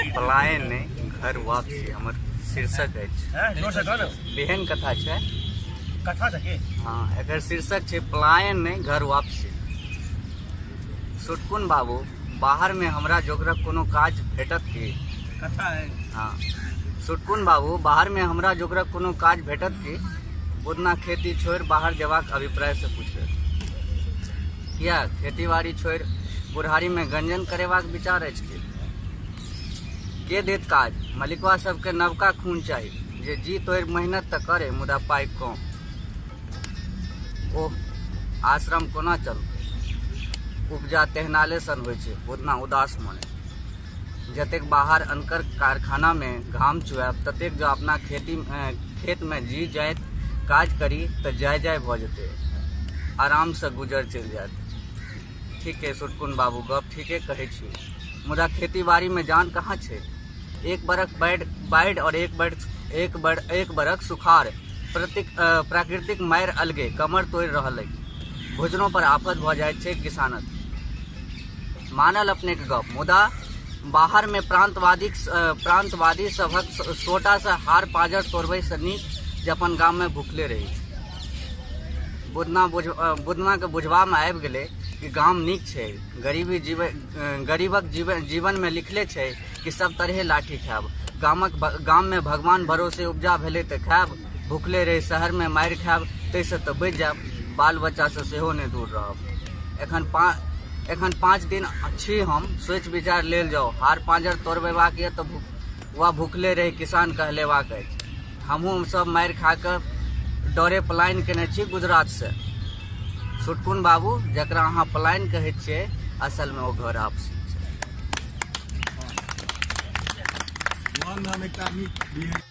पलायन नहि घर वापसी हमर शीर्षक अछि। एहन कथा छै। कथा छै की? हँ, एकर शीर्षक छै पलायन नहि घर वापसी। सुटकुन बाबू, बाहरमे हमरा जोगरक कोनो काज भेटत की? कथा है। हँ, सुटकुन बाबू, बाहरमे हमरा जोगरक कोनो काज भेटत की? बुधना खेती छोड़ि बाहर जेबाक अभिप्रायसँ पुछलक। किया, खेतीबाड़ी छोड़ि बुढ़ारीमे गंजन करेबाक विचार अछि की? के देत काज? मलिकवा सबके नवका खून चाही जे जी तोड़ि मेहनत तऽ करे मुदा पाइ कम। ओह, आश्रम कोना चलतै? उपजा तेहनाले सन होइ छै। बुधना उदास मने। जतेक बाहर अनकर कारखानामे घाम चुआयब ततेक जँ अपना खेतमे जी जाइत काज करी तऽ जाय जाय भऽ जेतै, आरामसँ गुजर चलि जायत। ठीके सुटकुन बाबू, गप ठीके कहै छी, मुदा खेती बाड़ीमे जान कहाँ छै? एक बरख बाढ़ि और एक बरख सुखाड़, प्राकृतिक मारि अलगे कमर तोड़ि रहल अछि। भोजनो पर आफत भऽ जाइत छै किसानक। मानल अपनेके गप, मुदा बाहरमे प्रांतवादी सभक सोटासँ हाड़ पाँजर तोड़बैसँ नीक जे अपन गाममे भुखले रही। बुधनाके बुझबामे आबि गेलै कि गाम नीक छै। गरीबक जीवनमे लिखले छै कि सब तरहे लाठी खायब। गाममे भगवान भरोसे उपजा भेलै तऽ खायब, भुखले रही शहरमे मारि खायब, ताहिसँ तऽ बचि जायब, बाल बच्चासँ सेहो नहि दूर रहब। एखन 5 दिन छी हम, सोचि विचार लेल जाउ। हाड़ पाँजर तोड़बेबाक यऽ तऽ वा भुखले रही किसान कहलेबाक अछि। हमहूँ सब मारि खा कऽ डरे पलायन केने छी गुजरातसँ। सुटकुन बाबू, जकरा अहाँ पलायन कहै छियै, असलमे ओ घर आपसी छै। नाम एकटा नीक।